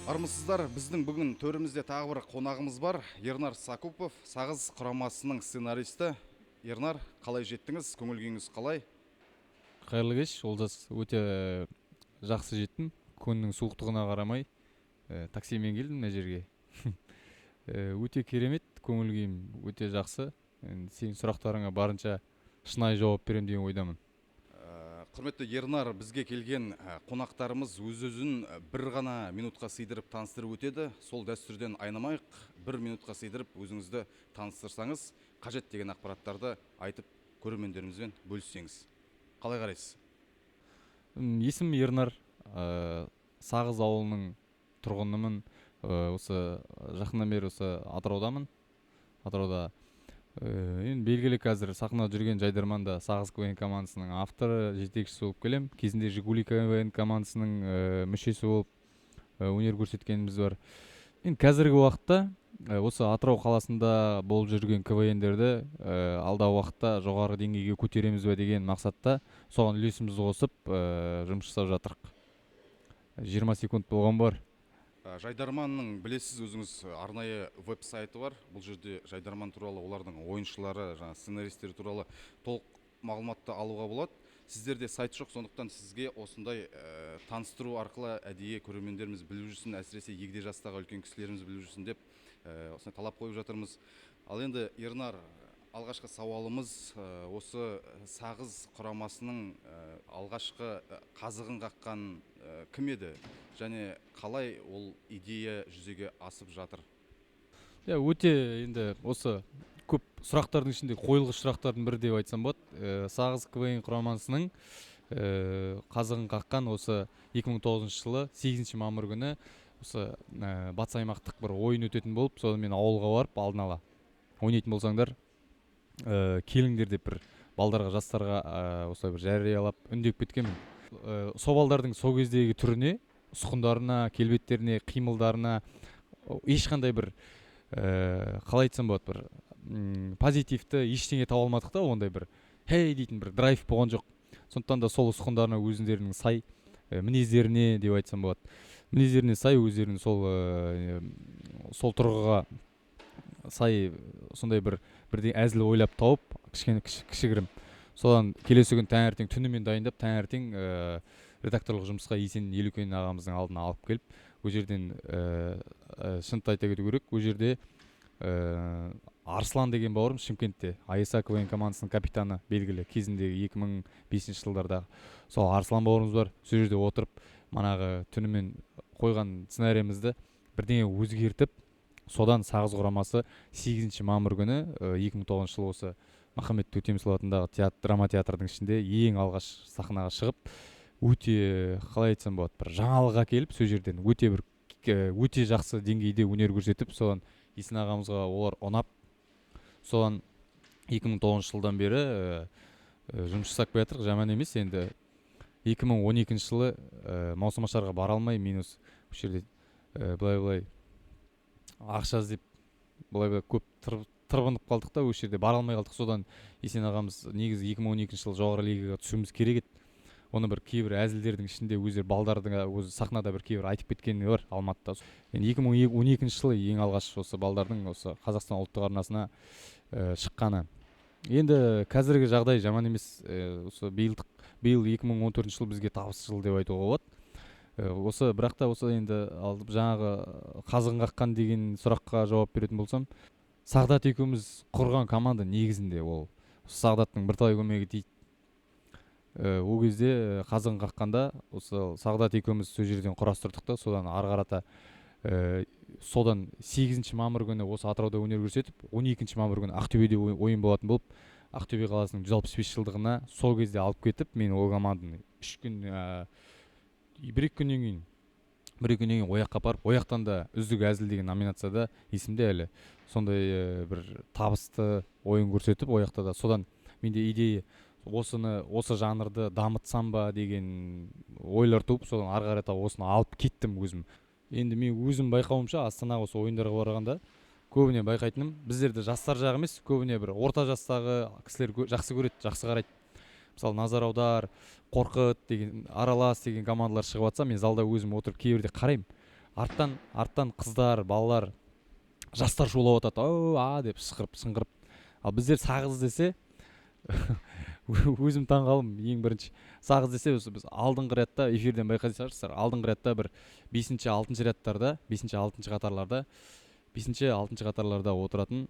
Армысыздар, біздің бүгін төрімізде тағы бір қонағымыз бар. Ернар Сакупов, Сағыз құрамасының сценаристі. Ернар, қалай жеттіңіз? Көңіл күйіңіз қалай? Қайырлы кеш, Олжас. Өте жақсы жеттім. Күннің суықтығына қарамай, таксимен келдім мына жерге. Өте керемет, көңіл күйім өте жақсы. Енді сенің сұрақтарыңа барынша шынайы жауап беремін деген ойдамын. Құрметті Ернар, бізге келген қонақтарымыз өз-өзін бір ғана минутқа сыйдырып таныстырып өтеді. Сол дәстүрден айнымайық, бір минутқа сыйдырып өзіңізді таныстырсаңыз, қажет деген ақпараттарды айтып, көрермендерімізбен бөліссеңіз. Қалай қарайсыз? Есімім Ернар, Сағыз ауылының тұрғынымын. Осы жақыннан бері осы Атыраудамын. Атырауда енді белгілі, қазір сахнада жүрген Жайдарманда Сағыз КВН командасының авторы, жетекшісі болып келем. Кезінде Жигули КВН командасының мүшесі болып өнер көрсеткеніміз бар. Енді қазіргі уақытта осы Атырау қаласында болып жүрген КВНдерді алдағы уақытта жоғары деңгейге көтереміз бе деген мақсатта, соған үлесімізді қосып, жұмыс жасап жатырық. 20 секунд болған бар. Жайдарманның, білесіз өзіңіз, арнайы веб сайты бар. Бұл жерде Жайдарман туралы, олардың ойыншылары, жаңа сценаристері туралы толық мағлұматты алуға болады. Сіздерде сайт жоқ, сондықтан сізге осындай таныстыру арқылы әдейі көрермендеріміз біліп жүрсін, әсіресе егде жастағы үлкен кісілеріміз біліп жүрсін деп осындай талап қойып жатырмыз. Ал енді, Ернар, алғашқы сауалымыз: осы Сағыз құрамасының алғашқы қазығын қаққан кім еді және қалай ол идея жүзеге асып жатыр? Иә, өте енді осы көп сұрақтардың ішінде қойылғыш сұрақтардың бірі деп айтсам болады. Сағыз КВН құрамасының қазығын қаққан осы 2009 жылы 8 мамыр күні осы батыс аймақтық бір ойын өтетін болып, содан мен ауылға барып, алдын ала ойнайтын болсаңдар, келіңдер деп бір балдарға, жастарға осылай бір жариялап, үндеп кеткенмін. Сол балдардың сол кездегі түріне, ұсқындарына, келбеттеріне, қимылдарына ешқандай бір қалай айтсам болады, бір позитивті ештеңе таба алмадық та, ондай бір «хей» дейтін бір драйв болған жоқ. Сондықтан да сол ұсқындарына, өздерінің сай мінездеріне деп айтсам болады, мінездеріне сай, өздерінің сол тұрғыға сай сондай бір бірдеңе әзіл ойлап тауып, кішкене кішігірім, содан келесі күні таңертең түнімен дайындап, таңертең редакторлық жұмысқа Есен Елеукен ағамыздың алдына алып келіп, ол жерден шынымды айта кету керек, ол жерде Арслан деген бауырым, Шымкентте АСА КВН командасының капитаны, белгілі кезіндегі 2005 жылдардағы сол Арслан бауырымыз бар. Сол жерде отырып, манағы түнімен қойған сценарийімізді бірдеңе өзгертіп, содан Сағыз құрамасы 8 мамыр күні 2009 жылы осы Махамбет Өтемісұлы атындағы театр, драма театрдың ішінде ең алғаш сахнаға шығып, өте, қалай айтсам болады, бір жаңалық әкеліп, сол жерден өте бір өте жақсы деңгейде өнер көрсетіп, содан Есен ағамызға олар ұнап, содан 2009 жылдан бері жұмыс жасап келе жатырмық. Жаман емес. Енді 2012 жылы маусымашарға бара алмай, минус осы жерде былай былай ақша іздеп, былай былай көп тырбынып қалдық та, осы жерде бара алмай қалдық. Содан Есен ағамыз, негізі 2012 жылы жоғары лигаға түсуіміз керек еді, оны бір кейбір әзілдердің ішінде өздері балдардың өзі сахнада бір кейбір айтып кеткені бар Алматыда. Енді 2012 жылы ең алғаш осы балдардың осы Қазақстан ұлттық арнасына шыққаны. Енді қазіргі жағдай жаман емес. Осы биыл 2014 жыл бізге табысты жыл деп айтуға болады. Осы бірақ та осы енді алып жаңағы қазығын қаққан деген сұраққа жауап беретін болсам, Сағдат екеуміз құрған команда негізінде ол Сағдаттың бірталай көмегі тиді. Ол кезде қазығын қаққанда осы Сағдат екеуміз сол жерден құрастырдық та, содан ары қарата содан 8 мамыр күні осы Атырауда өнер көрсетіп, 12 мамыр күні Ақтөбеде ойын болатын болып, Ақтөбе қаласының 165 жылдығына сол кезде алып кетіп, мен ол команданы 3 күн, бір екі күннен кейін ояққа апарып, ояқтан да «Үздік әзіл» деген номинацияда, есімде әлі, сондай бір табысты ойын көрсетіп, ояқта да содан менде идея осыны, осы жанрды дамытсам ба деген ойлар туып, содан ары қарата осыны алып кеттім өзім. Енді мен өзім байқауымша, Астанаға осы ойындарға барғанда көбіне байқайтыным, біздерді жастар жағы емес, көбіне бір орта жастағы кісілер жақсы көреді, жақсы қарайды. Мысалы, Назар аудар, Қорқыт деген, Аралас деген командалар шығып жатса, мен залда өзім отырып кейбірде қараймын. Арттан қыздар, балалар, жастар шулап жатады, оу а деп ысқырып, сыңғырып. Ал біздер сағыз десе, өзім таң қалдым. Ең бірінші сағыз десе, осы біз алдыңғы рядта, эфирден байқай шығарсыздар, алдыңғы рядта бір бесінші, алтыншы рядтарда, бесінші, алтыншы қатарларда, бесінші, алтыншы қатарларда отыратын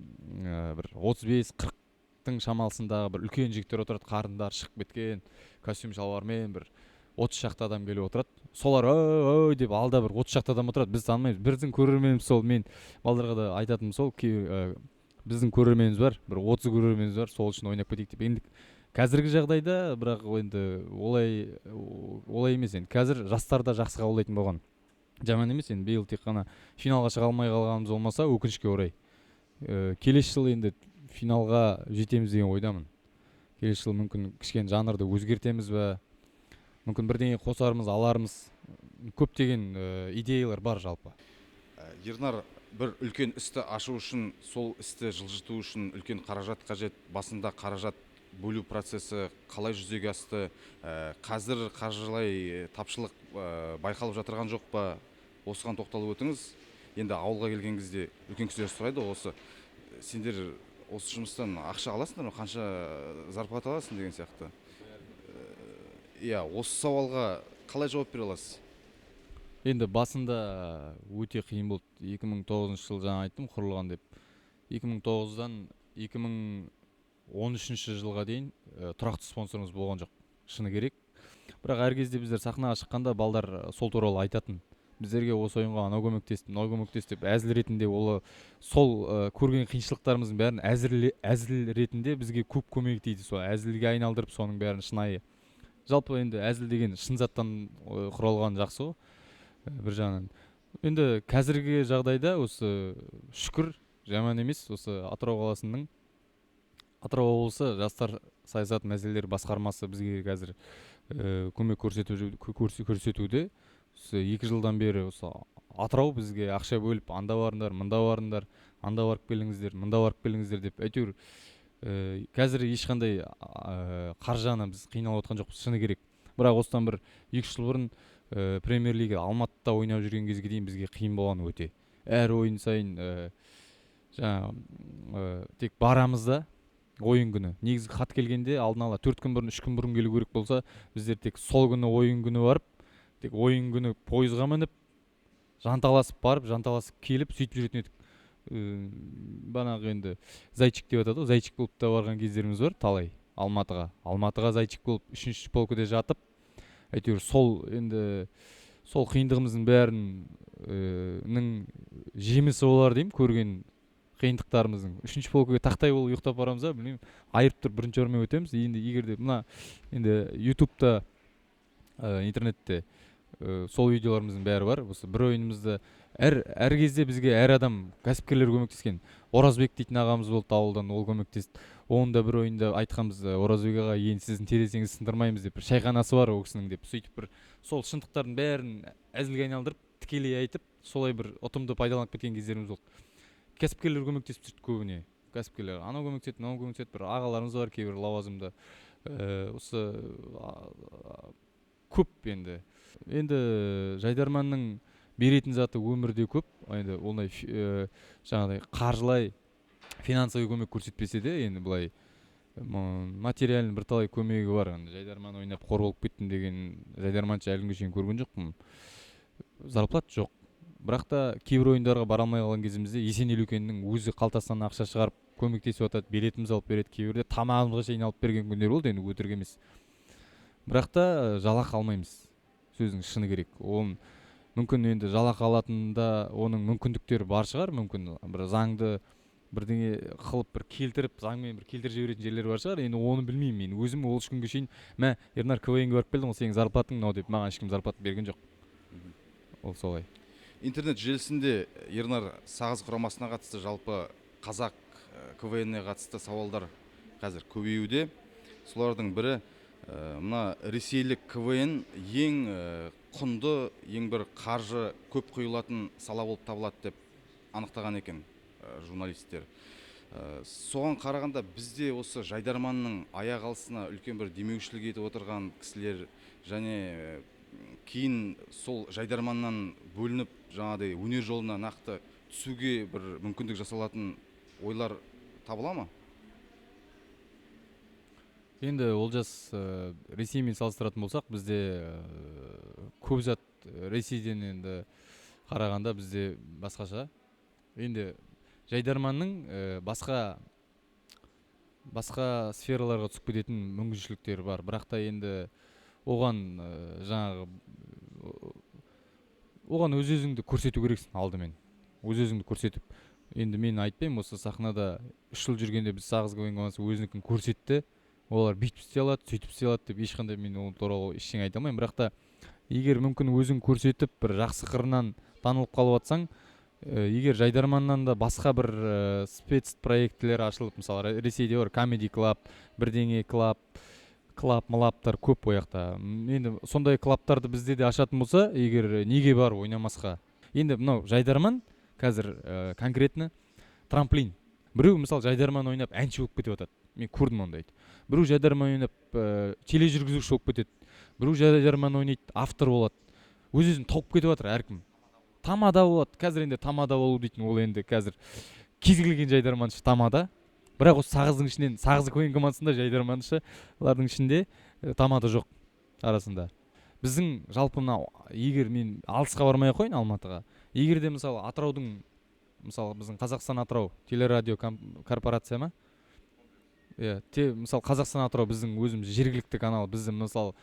бір 35-40-тың шамасындағы бір үлкен жігіттер отырады, қарындары шығып кеткен, костюм шалбармен бір 30 шақты адам келіп отырады. Солар ой деп алда бір 30 шақты адам отырады, біз танымаймыз. Біздің көрерменіміз сол, мен балдарға да айтатыным сол, біздің көрерменіміз бар, бір 30 көрерменіміз бар, сол үшін ойнап кетейік деп. Енді қазіргі жағдайда бірақ енді олай емес енді. Қазір жастар да жақсы қабылдайтын болған. Жаман емес енді, биыл тек қана финалға шыға алмай қалғанымыз болмаса, өкінішке орай. Келесі жылы енді финалға жетеміз деген ойдамын. Келесі жылы мүмкін кішкене жанрды өзгертеміз бе, мүмкін бірдеңе қосармыз, алармыз. Көптеген идеялар бар жалпы. Ернар, бір үлкен істі ашу үшін, сол істі жылжыту үшін үлкен қаражат қажет. Басында қаражат бөлу процесі қалай жүзеге асты? Қазір қаржылай тапшылық байқалып жатырған жоқ па? Осыған тоқталып өтіңіз. Енді ауылға келген кезде үлкен кісілер сұрайды, осы сендер осы жұмыстан ақша аласыңдар ма, қанша зарплата аласың деген сияқты. Иә, осы сауалға қалай жауап бере аласыз? Енді басында өте қиын болды. 2009 жыл, жаңа айттым, құрылған деп. 2009-дан 2013 жылға дейін тұрақты спонсорымыз болған жоқ, шыны керек. Бірақ әр кезде біздер сахнаға шыққанда балдар сол туралы айтатын. Біздерге осы ойынға анау көмектесті, мынау көмектесті деп әзіл ретінде, ол сол көрген қиыншылықтарымыздың бәрін әзіл ретінде бізге көп көмек тиді. Сол әзілге айналдырып, соның бәрін шынайы. Жалпы енді әзіл деген шын заттан құралған жақсы ғой бір жағынан. Енді қазіргі жағдайда осы шүкір, жаман емес, осы Атырау қаласының, Атырау облысы жастар саясат мәселелері басқармасы бізге қазір көмек көрсетуде. Осы 2 жылдан бері осы Атырау бізге ақша бөліп, анда барыңдар, мында барыңдар, анда барып келіңіздер, мында барып келіңіздер деп әйтеуір қазір ешқандай қаржыны біз қиналып отқан жоқпыз, шыны керек. Бірақ осыдан бір 2 жыл бұрын премьер-лига Алматыда ойнап жүрген кезге дейін бізге қиын болған өте. Әр ойын сайын жаңа тек барамыз да ойын күні. Негізгі хат келгенде алдын ала 4 күн бұрын, 3 күн бұрын келу керек болса, біздер тек сол күні ойын күні барып, тек ойын күні пойызға мініп, жанталасып барып, жанталасып келіп, сөйтіп жүретін едік. Банағы енді зайчик деп атады ғой, зайчик болып та барған кездеріміз бар талай Алматыға. Алматыға зайчик болып 3-ші полкіде жатып, әйтеуір сол енді сол қиындығымыздың бәрінің жемісі болар деймін, көрген қиындықтарымыздың. 3-ші полкіге тақтай болып ұйықтап барамыз да, білмеймін, айырып тұрып бірінші орынмен өтеміз. Енді егер де мына енді ютубта, интернетте сол видеоларымыздың бәрі бар. Осы бір ойынымызды әр кезде бізге әр адам, кәсіпкерлер көмектескен. Оразбек дейтін ағамыз болды ауылдан, ол көмектесті. Оның да бір ойында айтқанбыз, Оразбек аға, енді сіздің терезеңізді сындырмаймыз деп, бір шайханасы бар ол кісінің деп. Сөйтіп бір сол шындықтардың бәрін әзілге айналдырып, тікелей айтып, солай бір ұтымды пайдаланып кеткен кездеріміз болды. Кәсіпкерлер көмектесіп жүрді көбіне. Кәсіпкерлер анау көмектеседі, мынау көмектеседі, бір ағаларымыз бар кейбір лауазымда. Осы көп енді. Енді жайдарманның беретін заты өмірде көп. Енді ондай жаңағыдай қаржылай, финансовый көмек көрсетпесе де, енді былай материальный бірталай көмегі бар. Енді жайдарман ойнап қор болып кеттім деген жайдарманша әлі күнге шейін көрген жоқпын. Зарплат жоқ. Бірақ та кейбір ойындарға бара алмай қалған кезімізде Есен Елеукеннің өзі қалтасынан ақша шығарып көмектесіп жатады, билетімізді алып береді, кейбірде тамағымызға шейін алып берген күндер болды, енді өтірік емес. Бірақ та жалақы алмаймыз, сөздің шыны керек. Оның мүмкін енді жалақы алатында оның мүмкіндіктері бар шығар, мүмкін бір заңды бірдеңе қылып бір келтіріп, заңмен бір келтіріп жіберетін жерлері бар шығар. Енді оны білмеймін мен өзім, ол ешкімге шейін мә, Ернар, КВН-ге барып келдің ғой, сенің зарплатың мынау деп маған ешкім зарплата берген жоқ. Ол солай. Интернет желісінде Ернар Сағыз құрамасына қатысты, жалпы қазақ КВН-не қатысты сауалдар қазір көбеюде. Солардың бірі, мына ресейлік КВН ең құнды, ең бір қаржы көп құйылатын сала болып табылады деп анықтаған екен журналистер. Соған қарағанда бізде осы жайдарманның аяқ алысына үлкен бір демеушілік етіп отырған кісілер және Кейін сол Жайдарманнан бөлініп, жаңағыдай өнер жолына нақты түсуге бір мүмкіндік жасалатын ойлар табыла ма? Енді, Олжас, Ресеймен салыстыратын болсақ, бізде көп зат Ресейден енді қарағанда бізде басқаша. Енді Жайдарманның басқа сфераларға түсіп кететін мүмкіншіліктері бар, бірақ та енді оған жаңағы оған өз өзіңді көрсету керексің. Алдымен өз өзіңді көрсетіп, енді мен айтпаймын, осы сахнада 3 жыл жүргенде біз, Сағыз КВН командасы өзінікін көрсетті, олар бүйтіп істей алады, сөйтіп істей алады деп ешқандай мен ол туралы ештеңе айта алмаймын. Бірақ та егер мүмкін өзің көрсетіп, бір жақсы қырынан танылып қалып жатсаң, егер Жайдарманнан да басқа бір спецпроектілер ашылып, мысалы, Ресейде бар Comedy Club, бірдеңе клаб, клаб млабтар көп ол жақта. Енді сондай клабтарды бізде де ашатын болса егер, неге барып ойнамасқа? Енді мынау Жайдарман қазір конкретно трамплин. Біреу, мысалы, Жайдарман ойнап, әнші болып кетіп жатады, мен көрдім ондайды. Біреу Жайдарман ойнап, тележүргізуші болып кетеді. Біреу Жайдарман ойнайды, автор болады, өз өзін тауып кетіп жатыр әркім. Тамада болады қазір. Енді тамада болу дейтін ол енді қазір кез келген жайдарманшы тамада, бірақ осы Сағыздың ішінен, Сағыз КВН командасында жайдарманшылардың ішінде тамада жоқ арасында. Біздің жалпы мынау, егер мен алысқа бармай ақ қояйын, Алматыға, егер де, мысалы, Атыраудың, мысалы, біздің Қазақстан Атырау телерадио корпорация ма, иә, те, мысалы, Қазақстан Атырау, біздің өзіміз жергілікті канал, бізді, мысалы,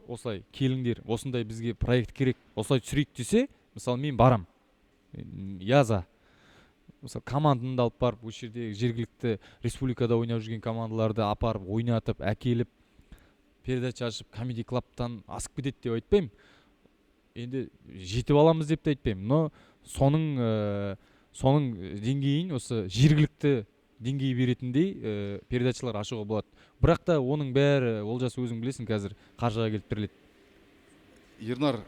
осылай келіңдер, осындай бізге проект керек, осылай түсірейік десе, мысалы, мен барам. Я за. Мысалы, команданы да алып барып, осы жерде жергілікті республикада ойнап жүрген командаларды апарып ойнатып әкеліп, передача ашып, Comedy Club-тан асып кетеді деп айтпаймын, енді жетіп аламыз деп те айтпаймын, но соның деңгейін, осы жергілікті деңгей беретіндей передачалар ашуға болады. Бірақ та оның бәрі, Олжас, өзің білесің, қазір қаржыға келіп тіреледі. Ернар,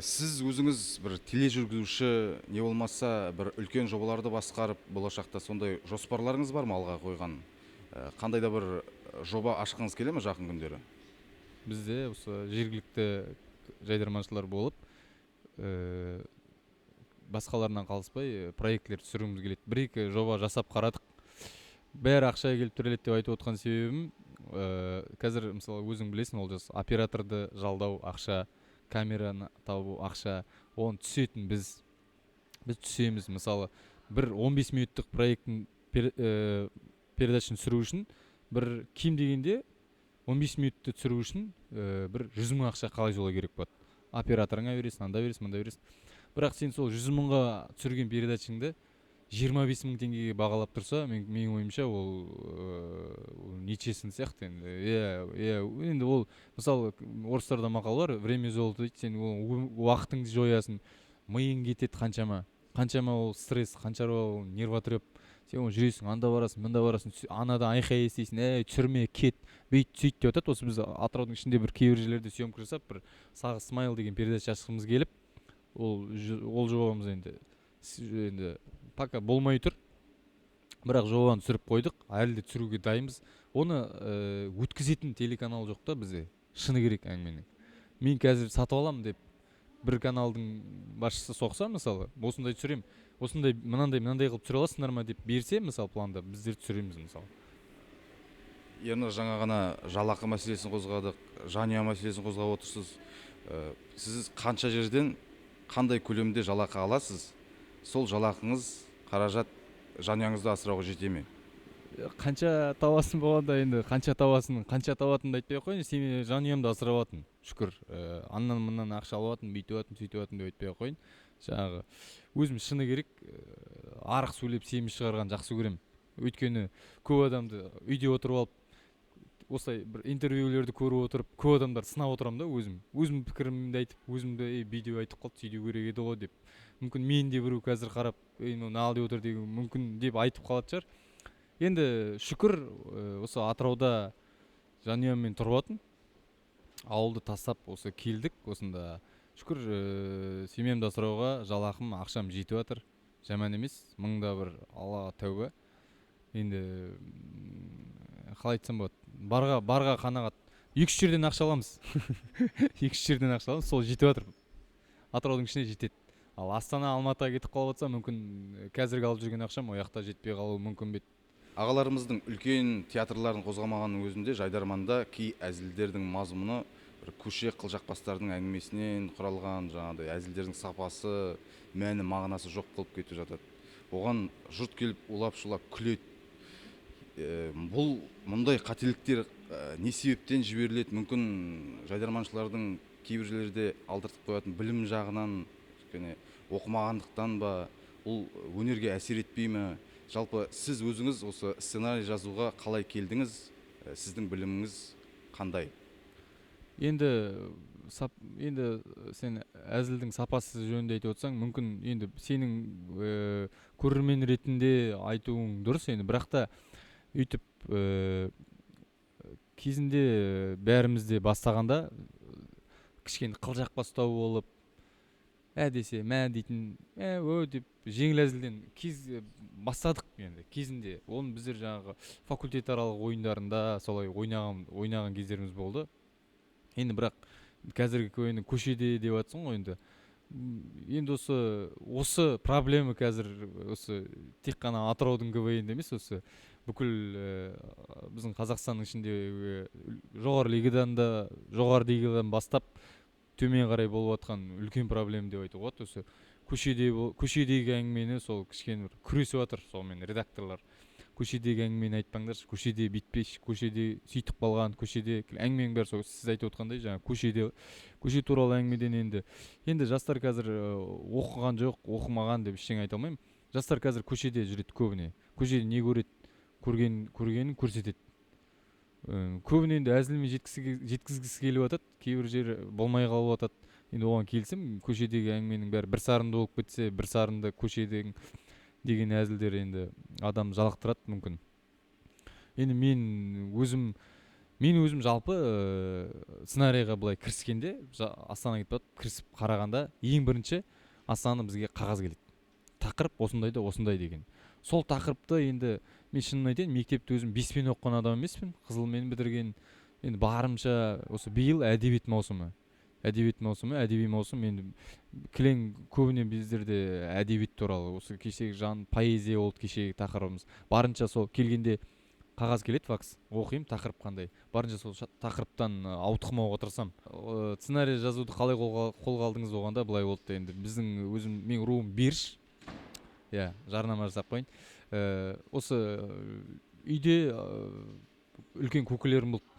сіз өзіңіз бір тележүргізуші, не болмаса бір үлкен жобаларды басқарып, болашақта сондай жоспарларыңыз бар ма алға қойған? Қандай да бір жоба ашқыңыз келе ме жақын күндері? Бізде осы жергілікті жайдарманшылар болып, басқаларынан қалыспай проектілер түсіргіміз келеді. Бір екі жоба жасап қарадық. Бәрі ақшаға келіп тіреледі деп айтып отқан себебім, қазір, мысалы, өзің білесің, Олжас, операторды жалдау ақша, камераны табу ақша, оны түсетін біз түсеміз. Мысалы, бір 15 минуттық проекттің передачаны түсіру үшін, бір кем дегенде 15 минутты түсіру үшін бір 100 000 ақша қалай солай керек болады. Операторыңа бересің, анда бересің, мында бересің. Бірақ сен сол 100 000-ға түсірген передачаңды 25 000 теңгеге бағалап тұрса, менің ойымша, ол нечестно сияқты енді. Иә, енді ол, мысалы, орыстарда мақал бар: «Время золото» дейді. Сен ол уақытыңды жоясың, миың кетеді, қаншама қаншама ол стресс, қаншама ол нервотреп. Сен оны жүресің, анда барасың, мында барасың, анадан айқай естисің: «Ей, түсірме, кет, бүйт, сөйт», – деп жатады. Осы біз Атыраудың ішінде бір кейбір жерлерде съемка жасап, бір «Сағыз Смайл» деген передача ашқымыз келіп, ол жобамыз енді пока болмай тұр, бірақ жобаны түсіріп қойдық, әлі де түсіруге дайынбыз. Оны өткізетін телеканал жоқ та бізде, шыны керек әңгіменің. Мен қазір сатып аламын деп бір каналдың басшысы соқса, мысалы, осындай түсіремін, осындай, мынандай мынандай қылып түсіре аласыңдар ма деп берсе, мысалы, планда, біздер түсіреміз, мысалы. Ернар, жаңа ғана жалақы мәселесін қозғадық, жанұя мәселесін қозғап отырсыз. Сіз қанша жерден қандай көлемде жалақы аласыз? Сол жалақыңыз, қаражат жанұяңызды асырауға жете ме? Қанша табасың болғанда, енді қанша табасың, қанша табатынымды айтпай ақ қояйын. Сен жанұямды асырап жатырмын, шүкір. Аннан мыннан ақша алып жатырмын, бүйтіп жатырмын, сөйтіп жатырмын деп айтпай ақ қояйын. Жаңағы өзім, шыны керек, арық сөйлеп, семіз шығарған жақсы көремін. Өйткені көп адамды үйде отырып алып, осылай бір интервьюлерді көріп отырып, көп адамдарды сынап отырамын да, өзім пікірімді айтып, өзімді: «Ей, бүйтіп айтып қалды, сөйту керек еді ғой», – деп. Мүмкін, мен де біреу қазір қарап: «Ей, мынау не деп отыр» деген мүмкін деп айтып қалатын шығар. Енді шүкір, осы Атырауда жанұяммен тұрып жатырмын. Ауылды тастап осы келдік осында. Шүкір, семьямды асырауға жалақым, ақшам жетіп жатыр, жаман емес, мыңда бір Аллаға тәуба. Енді қалай айтсам болады, барға қанағат. 2-3 жерден ақша аламыз. 2-3 жерден ақша аламыз, сол жетіп жатыр. Атыраудың ішіне жетеді. Ал Астана, Алматыға кетіп қалып жатса, мүмкін қазіргі алып жүрген ақшам ол жақта жетпей қалуы мүмкін бе. Ағаларымыздың үлкен театрларын қозғамағанның өзінде Жайдарманда кей әзілдердің мазмұны бір көше қылжақбастардың әңгімесінен құралған, жаңағыдай әзілдердің сапасы, мәні, мағынасы жоқ болып кетіп жатады. Оған жұрт келіп улап-шулап күледі. Бұл мұндай қателіктер не себептен жіберіледі? Мүмкін жайдарманшылардың кейбір жерлерде алдыртып қоятын білім жағынан, кішкене оқымағандықтан ба, бұл өнерге әсер етпей ме? Жалпы сіз өзіңіз осы сценарий жазуға қалай келдіңіз? Сіздің біліміңіз қандай? Енді сен әзілдің сапасы жөнінде айтып отырсаң, мүмкін енді сенің көрермен ретінде айтуың дұрыс енді, бірақ та өйтіп кезінде бәріміз де бастағанда кішкене қылжақбастау болып, ә десе мә дейтін, ә ө деп жеңіл әзілден кез бастадық енді кезінде. Оны біздер жаңағы факультет аралық ойындарында солай ойнаған кездеріміз болды. Енді бірақ қазіргі КВН көшеде деп жатсың ғой енді. Енді осы проблема қазір осы тек қана Атыраудың КВН-де емес, осы бүкіл біздің Қазақстанның ішіндегі жоғары лигадан да, жоғары лигадан бастап төмен қарай болып жатқан үлкен проблема деп айтуға болады. Осы көшедегі әңгімені сол кішкене бір күресіп жатыр сонымен редакторлар. Көшедегі әңгімені айтпаңдаршы, көшеде бүйтпеші, көшеде сөйтіп қалған, көшеде әңгіменің бәрі сол сіз айтып отқандай жаңа көше туралы әңгімеден енді. Енді жастар қазір оқыған жоқ, оқымаған деп ештеңе айта алмаймын. Жастар қазір көшеде жүреді көбіне. Көшеде не көреді, көргенін көрсетеді. Көбіне енді әзілмен жеткізгісі келіп жатады, кейбір жері болмай қалып жатады. Енді оған келсем, көшедегі әңгіменің бәрі бір сарынды болып кетсе, бір сарынды көшедегі деген әзілдер енді адам жалықтырады мүмкін. Енді мен өзім жалпы сценарийға былай кіріскенде, Астанаға кетіп барып, кірісіп қарағанда, ең бірінші Астана бізге қағаз келеді. Тақырып осындай да осындай деген. Сол тақырыпты енді мен шынын айтайын, мектепте өзім 5-пен оқыған адам емеспін, қызылмен бітірген. Енді барымша осы биыл әдебиет маусымы. Әдебиет маусымы, әдеби маусым. Енді кілең көбіне біздерде әдебиет туралы, осы кешегі жан поэзия болды кешегі тақырыбымыз. Барынша сол келгенде қағаз келеді, факс, оқимын, тақырып қандай. Барынша сол тақырыптан ауытқымауға тырысамын. Сценарий жазуды қалай қолға алдыңыз болғанда былай болды енді. Біздің өзім, менің руым Беріш. Иә, жарнама жасап қояйын. Осы үйде үлкен көкелерім болды.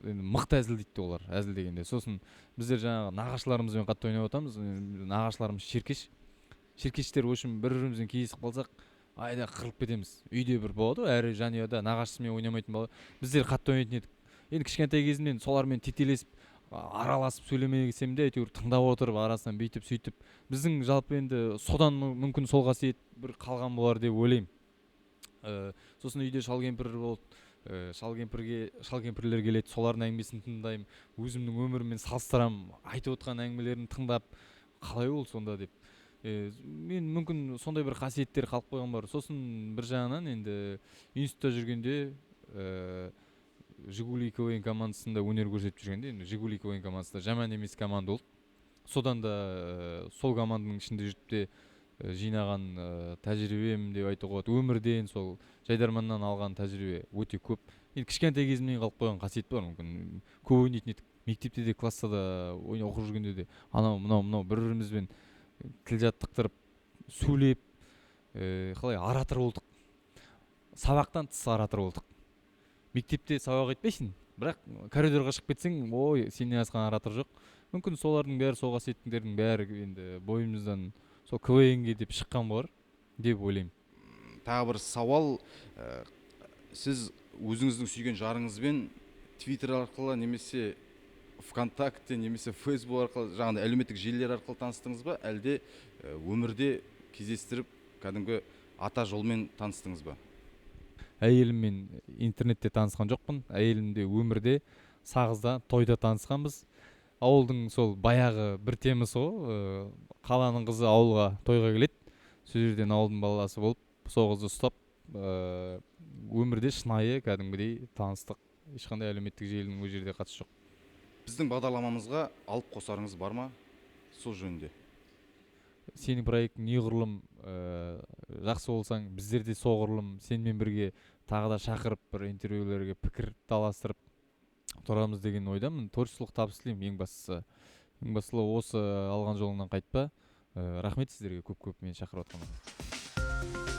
Енді мықты әзілдейді олар, әзіл дегенде. Сосын біздер жаңағы нағашыларымызбен қатты ойнап жатамыз. Нағашыларымыз шеркеш. Шеркештер, в общем, бір-бірімізбен кездесіп қалсақ, айда қырылып кетеміз. Үйде бір болады ғой, әр жанұяда нағашысымен ойнамайтын бала. Біздер қатты ойнайтын едік. Енді кішкентай кезімнен солармен тетелесіп, араласып сөйлемесем де, әйтеуір тыңдап отырып, арасынан бүйтіп сөйтіп. Біздің жалпы енді содан мүмкін сол қасиет бір қалған болар деп ойлаймын. Сосын үйде шал кемпір болды. Шал кемпірлер келеді, солардың әңгімесін тыңдаймын, өзімнің өміріммен салыстырамын, айтып отқан әңгімелерін тыңдап, қалай ол сонда деп. Мен мүмкін сондай бір қасиеттер қалып қойған бар. Сосын бір жағынан енді институтта жүргенде, Жигули КВН командасында өнер көрсетіп жүргенде, енді Жигули КВН командасында жаман емес команда болды. Содан да, сол команданың ішінде жүріп те жинаған тәжірибем деп айтуға болады. Өмірден сол жайдарманнан алған тәжірибе өте көп. Енді кішкентай кезімнен қалып қойған қасиет бар мүмкін. Көп ойнайтын едік. Мектепте де, класста да, оқып жүргенде де анау, мынау, мынау бір-бірімізбен тіл жаттықтырып, сөйлеп, қалай оратор болдық. Сабақтан тыс оратор болдық. Мектепте сабақ айтпайсың, бірақ коридорға шығып кетсең, ой, сенен асқан оратор жоқ. Мүмкін солардың бәрі, сол қасиеттердің бәрі енді бойымыздан сол КВН-ге деп шыққан болар деп ойлаймын. Тағы бір сауал, сіз өзіңіздің сүйген жарыңызбен Твиттер арқылы немесе ВКонтакте немесе Фейсбук арқылы, жаңағыдай әлеуметтік желілер арқылы таныстыңыз ба, әлде өмірде кездестіріп кәдімгі ата жолмен таныстыңыз ба? Әйеліммен интернетте танысқан жоқпын. Әйелімде өмірде Сағызда тойда танысқанбыз. Ауылдың сол баяғы бір темасы ғой, қаланың қызы ауылға тойға келеді. Сол жерден ауылдың баласы болып, сол қызды ұстап, өмірде шынайы кәдімгідей таныстық. Ешқандай әлеуметтік желінің ол жерде қатысы жоқ. Біздің бағдарламамызға алып қосарыңыз бар ма сол жөнінде? Сенің проектің неғұрлым жақсы болсаң, біздер де соғұрлым сенімен бірге тағы да шақырып, бір интервьюлерге пікір таластырып тұрамыз деген ойдамын. Творчестволық табыс тілеймін. Ең бастысы осы алған жолыңнан қайтпа. Рахмет сіздерге көп көп мені шақырып жатқаныңызға.